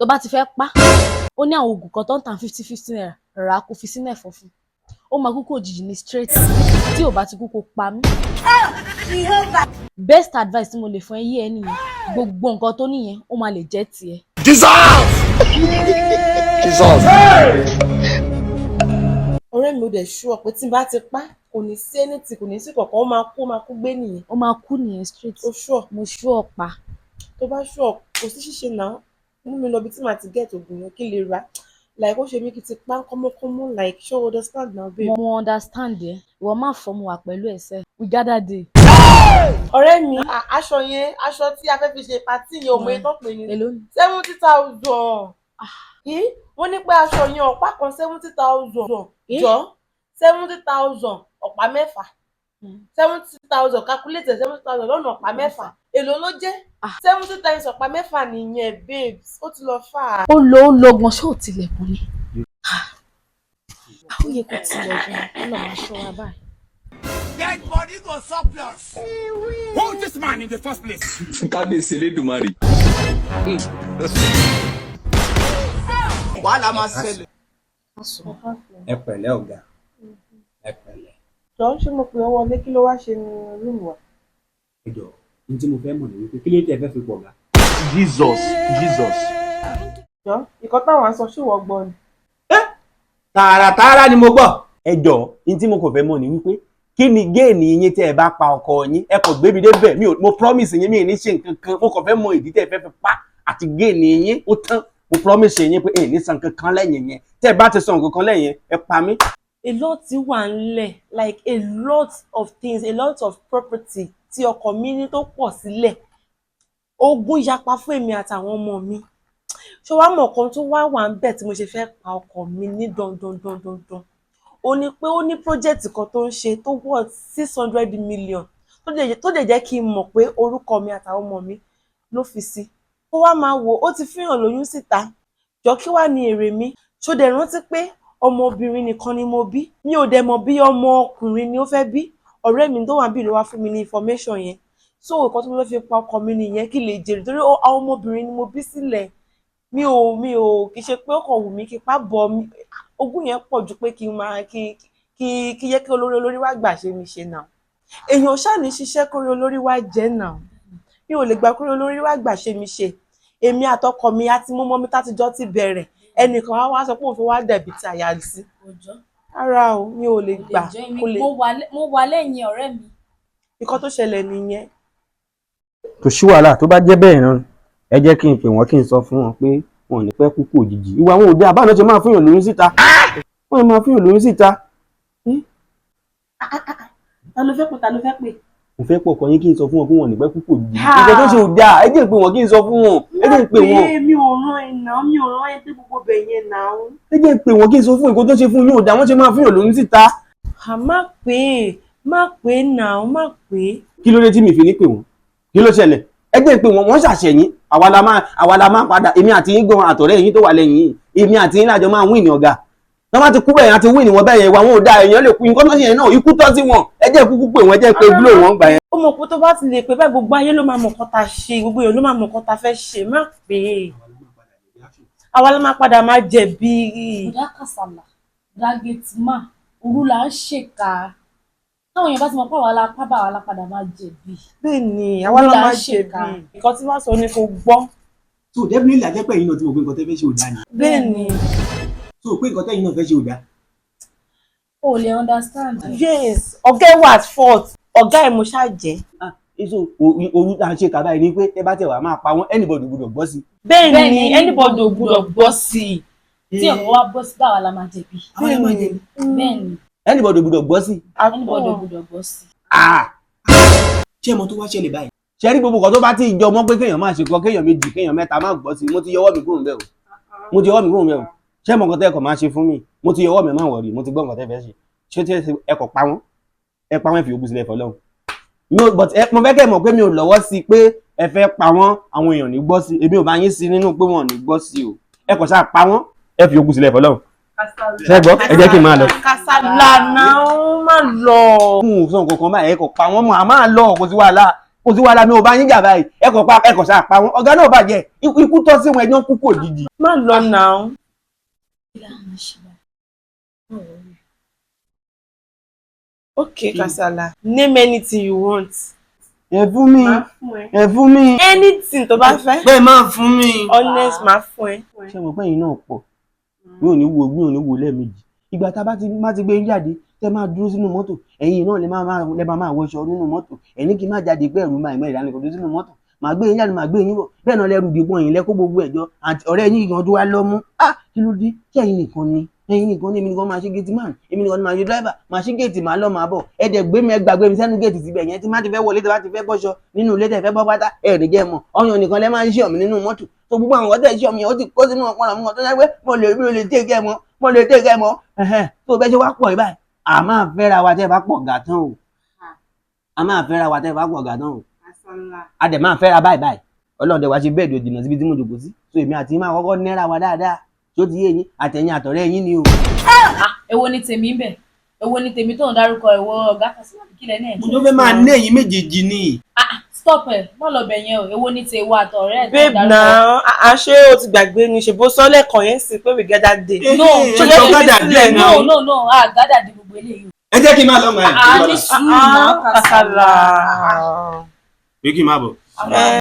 Tó bá ti fẹ́ pa, ó ní àwọn oògùn kan tó ń tàn ₦50 ₦50, rà á, kó fi sínú ẹ̀fọ́ fún. Ó máa kú kó òjijì ní straight. Tí ò bá ti kú, kó pa mí. Best advice tí mo lè fún ẹ yí ẹ nìyẹn. Gbogbo nǹkan tó níyẹn, ó máa lè jẹ́ tiẹ̀. Jesus! Jesus! Ọ̀rẹ́ mi, ò dẹ̀ sure pé tí n bá ti pa, kò ní sí anything, kò ní sí kankan, ó máa kú, ó máa kú gbé nìyẹn? Ó máa kú nìyẹn straight. Ó sure? Mo sure pa. Tó bá sure, kò sí ṣíṣe náà. Mú mi lọ bí tí màá ti get oògùn yẹn kí n lè rà. Like, ó ṣe mí kí n ti pa kọ́mọ́kọ́mọ́. Like, ṣé o understand now, babe? Mo understand ẹ. Ìwọ má fọ́, mo wà pẹ̀lú ẹsẹ̀. We gather day. Ọ̀rẹ́ mi, aṣọ yẹn, aṣọ tí a fẹ́ fi ṣe party yẹn, òmòye tó pè ní Èló ni? 70,000. Wọ́n ní pé aṣọ yẹn, ọ̀pá kan 70,000. Eh? Jọ, 70,000 ọ̀pá 6, 70,000, calculate 70,000 lọ́nà ọ̀pá 6, èló ló jẹ́? Ah. 70 times ọ̀pá 6 nìyẹn, babes. Ó ti lọ fà á. Ó lo, ó lo gan. Ṣé ò tilẹ̀kùn ni? Ó yẹ kó tilẹ̀kùn. Ó lọ máa ṣọ́ wa báyìí. Dead body go surplus. Who is this man in the first place? Kábíyèsí Elédùmarè. Wàhálà máa ṣẹlẹ̀. Ẹ pẹ̀lẹ́ ọ̀gá, ẹ pẹ̀lẹ́. Jọ, ṣé mo pè ọ́ wọlé? Kí ló wá ṣe ní room wa? Ẹ jọ̀ọ́, ní tí mo fẹ́ mọ̀ ní wípé kí ló tẹ́ ẹ fẹ́ fi pọ̀ ọ̀gá? Jesus! Jesus! Jọ, ìkọ́ táwọn sọ, ṣé ìwọ gbọ́ ni? Tààràtààrà ni mo gbọ́. Ẹ jọ̀ọ́, ní tí mo kàn fẹ́ mọ̀ ní wípé kí ni gain yín tẹ́ ẹ bá pa ọkọ yín? Ẹ kò gbé mi débẹ̀ mi ò. Mo promise yín, mi ì ní ṣe nǹkan kan. Mo kàn fẹ́ mọ ìdí tẹ́ ẹ fẹ́ fi pa àti gain yín. Ó tán, mo promise yín pé ẹ ní san kankan lẹ́yìn yẹn. Tẹ́ ẹ bá ti san nǹkan kan lẹ́yìn yẹn, ẹ pa mí. A lot ti wà ńlẹ̀, like a lot of things, a lot of property tí ọkọ mi ní tó pọ̀ sílẹ̀. Ogún yapa fún èmi àtàwọn ọmọ mi. Ṣé wàá mọ̀ kan tó wá wà ń bẹ̀ tí mo ṣe fẹ́ pa ọkọ mi ní dandan dandan dandan? Ó ní pé ó ní project kan tó ń ṣe tó worth 600 million, tó dẹ̀ jẹ́ kí n mọ̀ pé orúkọ mi àtàwọn ọmọ mi ló fi sí. Kó wá máa wò ó, ti fihàn lóyún síta. Jọ, kí wàá ní èrè mi? Ṣó dẹ̀ rántí pé ọmọbìnrin nìkan ni mo bí? Mi ò dẹ̀ mọ̀ bí ọmọ ọkùnrin ni ó fẹ́ bí. Ọ̀rẹ́ mi tó wà níbí ló wá fún mi ní information yẹn. So nǹkan tí mo fẹ́ fi pa ọkọ mi nìyẹn, kí lè jèrè, torí àwọn ọmọbìnrin ni mo bí sílẹ̀. Mi ò kì í ṣe pé ó kàn wù mí kí pa bọ̀ mi. Ogún yẹn pọ̀ ju pé kí n máa kí yẹ kí olórí olórí wá gbà ṣe mi ṣe náà. Èèyàn ṣáà ní ṣiṣẹ́ kórí olórí wá jẹ́ náà. Mi ò lè gbà kórí olórí wá gbà ṣe mi ṣe. Èmi àtọkọ mi àti mọ́mọ́ mi tátijọ́ ti bẹ̀rẹ̀, ẹnìkan wá wá sọ pé òun fẹ́ wá dẹ̀bi tí àyà sí rárá o, mi ò lè gbà, kò lè. Mo wà lẹ́yìn ọ̀rẹ́ mi. Nǹkan tó ṣẹlẹ̀ nìyẹn. Kò sí wàhálà. Tó bá jẹ́ bẹ́ẹ̀ náà, ẹ jẹ́ kí n pè wọ́n, kí n sọ fún wọn pé wọn ò ní pẹ́ kúkú òjijì. Ìwà wọn ò dé àbáwọn ṣe máa fún yàn lóyún síta, wọ́n máa fún yàn lóyún síta. Ta ló fẹ́ pè? Ta ló fẹ́ pè? Mo fẹ́ pọ̀ kọ́ yín, kí n sọ fún wọn pé wọn ò ní pẹ́ kúkú òjijì. Nǹkan tó ṣe ò dáa. Ẹ jẹ́ n pè wọ́n, kí n sọ fún wọn. Ẹ jẹ́ n pè wọ́n. Pé mi ò rán ẹ náà, mi ò rán ẹ dé gbogbo bẹ̀ yẹn náà. Ẹ jẹ́ n pè wọ́n, kí n sọ fún. Nǹkan tó ṣe fún yín ò dáa. Wọ́n ṣe máa fún yàn lóyún síta. À, má pè é, má pè é náà, má pè é. Kí ló dé tí mi fi ní pè wọ́n? Kí ló ṣẹlẹ̀? Ẹ jẹ́ n pè wọ́n. Wọ́n ṣàṣẹ̀yìn. Àwa la máa padà, èmi àti yín gan, àtọ̀rẹ́ yín tó wà lẹ́yìn yín, èmi àti yín lájọ máa win ní ọ̀gá. Tọ́ bá ti kú bẹ́ẹ̀ yẹn, àti win wọn bẹ́ẹ̀ yẹn. Ìwà wọn ò dáa. Èèyàn lè kú. Nǹkan tó ṣe yẹn náà, ikú tọ́ sí wọn. Ẹ jẹ́ kúkú pè wọ́n. Ẹ jẹ́ pé gúlò wọn gbà yẹn. Ó mọ̀ pé tó bá ti lè pè báyìí, gbogbo ayé ló máa mọ̀ nǹkan tá a ṣe, gbogbo èèyàn ló máa mọ̀ nǹkan tá a fẹ́ ṣe. Má pè é, àwa la máa padà máa jẹ̀bi. Bùdá Kàsàlà, bùdá Gẹ̀tìmá, òru là ń ṣèkà. Táwọn èèyàn bá ti mọ̀ pé àwa la pábà, àwa la padà máa jẹ̀bi. Bẹ́ẹ̀ ni, àwa la Òru là ń máa ṣèkà. jẹ̀bi. Nǹkan tí wọ́n sọ ni kò gbọ́. So definitely, àjẹpẹ́ yìí náà tí mo gbé, nǹkan tẹ́ fẹ́ ṣe ò dáa ni. Bẹ́ẹ̀ ni. So pé nǹkan tẹ́yìn náà fẹ́ ṣe ò dáa. O ò lè understand. Yes, ọ̀gá ẹ̀ wà at fault. Ọ̀gá ẹ̀ mo ṣáà jẹ́. So òru tá à ń ṣe kàbáyé ni pé ẹ bá tẹ̀ wá máa pa wọ́n, anybody gbọ́dọ̀ gbọ́ sí. Bẹ́ẹ̀ Bẹ́ẹ̀ ni, ni, anybody ò gbọ́dọ̀ gbọ́ sí i. Tí ọ̀rọ̀ wa bọ́ sí, báwa la máa jẹ̀bi. Àwọn ẹ̀ máa jẹ̀bi. Bẹ́ẹ̀ ni. Anybody gbọ́dọ̀ gbọ́ sí. Anybody ò gbọ́dọ̀ gbọ́ sí. Ah! Ṣé mo tó wá ṣẹlẹ̀ báyìí? Ṣe rí gbogbo nǹkan tó bá ti jọ mọ́ pé kéèyàn máa ṣe kan, kéèyàn méjì, kéèyàn mẹ́ta máa gbọ́ sí, mo ti yọwọ́ mi kúrò níbẹ̀ o. Mo ti yọwọ́ mi kúrò níbẹ̀ o. Ṣé mo nǹkan tẹ́ ẹ kàn máa ṣe fún mi? Mo ti yọwọ́ mi, máa wọ̀rí. Mo ti gbọ́ nǹkan tẹ́ fẹ́ ṣe. Ṣé tí ẹ kàn pa wọ́n, ẹ pa wọ́n, ẹ fi ògùn sílẹ̀ fọlọ́run mi ò. But mo fẹ́ kẹ́ ẹ mọ̀ pé mi ò lọ́wọ́ sí pé ẹ fẹ́ pa wọ́n, àwọn èèyàn ní gbọ́ sí. Èmi ò bá yín sí nínú pé wọn ò ní gbọ́ sí o. Ẹ kàn ṣáà pa wọ́n, ẹ fi ògùn sílẹ̀ fọlọ́run. Ṣé gbọ́? Ẹ jẹ́ kí n máa lọ. Kàsálà náà, má lọ. Fún òun sọ nǹkan kan báyìí, ẹ kàn pa wọ́n mọ́, a máa lọ, kò sí wàhálà. Kò sí wàhálà, mi ò bá yín jà báyìí. Ẹ kàn pa, ẹ kàn ṣáà pa wọn. Ọ̀gá náà bàjẹ́, ikú tọ́ sí wọn, ẹjọ́ kú kò jíjì. Má lọ náà. Kí la máa ṣe báyìí? Má worry. Okay, Kasala, name anything you want. Ẹ fún mi. Máa fún ẹ. Ẹ fún mi. Anything tó bá fẹ́. Bẹ́ẹ̀ máa fún mi. Honest, máa fún ẹ. Ṣé mo pẹ́ yín náà pọ̀? Mi ò ní wo lẹ́ẹ̀mejì. Ìgbà tá a bá ti má ti gbé yín jáde, tẹ́ máa dúró sínú mọ́tò, ẹ̀yin náà lè máa wọṣọ nínú mọ́tò. Ẹ̀yin kì í má jáde pé ẹ̀rù máa ìmọ̀ ìdánilẹ́kọ̀ọ́ dúró sínú mọ́tò. Màá gbé yín jáde, màá gbé yín bọ̀. Bẹ́ẹ̀ náà lẹ́rù dìbò yín lẹ́kọ́ gbogbo ẹ̀jọ́ àti ọ̀rẹ́ yín gan tó wá lọ́mú. Ah, kí ló dé? Ṣé ẹ̀yin nìkan ni? Ẹ̀yin nìkan ni? Èmi nìkan máa ṣe gate man, èmi nìkan ni máa ṣe driver, máa ṣe gate, máa lọ, máa bọ̀. Ẹ dẹ̀ gbé mi, ẹ gbàgbé mi sẹ́nu gate síbẹ̀ yẹn. Tí má ti fẹ́ wọlé, tí bá ti fẹ́ bọ́ṣọ nínú ilé, tẹ̀ fẹ́ bọ́ pátá, ẹ̀ ní jẹ́ mọ̀. Ọyàn nìkan lẹ́ máa ń ṣe ọ̀mí nínú mọ́tò tó gbogbo àwọn ọ̀tẹ̀ ṣe ọ̀mí yẹn, ó ti kó sínú ọpọlọ mi kan tó yẹ pé mo lè tẹ̀ kẹ́ mọ́, mo lè tẹ̀ kẹ́ mọ́. Ẹ̀hẹ́n, tó bẹ́ẹ̀ ṣe wá pọ̀ yìí báyìí, à máa fẹ́ra wa tẹ́ ẹ bá pọ̀ gà tán o. A máa fẹ́ra wa tẹ́ ẹ bá pọ̀ gà tán o. A dẹ̀ máa fẹ́ra báyìí báyìí. Ọlọ́run dẹ̀ wá ṣe bẹ́ẹ̀ jìnnà síbi tí mo jòkó sí, so èmi àti yín máa kọ́kọ́ nẹ́ra wa dáadáa. Tó ti yé yín, àtẹ̀yìn àtọ̀rẹ́ yín ni o. Ah, èwo ni tèmi ń bẹ̀? Èwo ni tèmi tó ń dárúkọ ìwọ ọ̀gá Kasala? Kílẹ̀ náà. Mo tó fẹ́ máa ní ẹ̀yin méjèèjì ni. Ah, stop ẹ̀, má lọ bẹ̀ yẹn o. Èwo ni tèwo àtọ̀rẹ́ ẹ̀ tó ń Babe dárúkọ? now, ah, ṣé o ti gbàgbé ni? Ṣe bó sọ lẹ́ẹ̀kan yẹn sí pé we get that day? No, Ṣé ṣe o fi sílẹ̀? No, no, no, ah, gádà di gbogbo eléyìí o. Ẹ jẹ́ kí n máa lọ mọ̀ ẹ́. Ah, ní sùúrù náà. Kasala. Pé kí n máa bọ̀. Eh.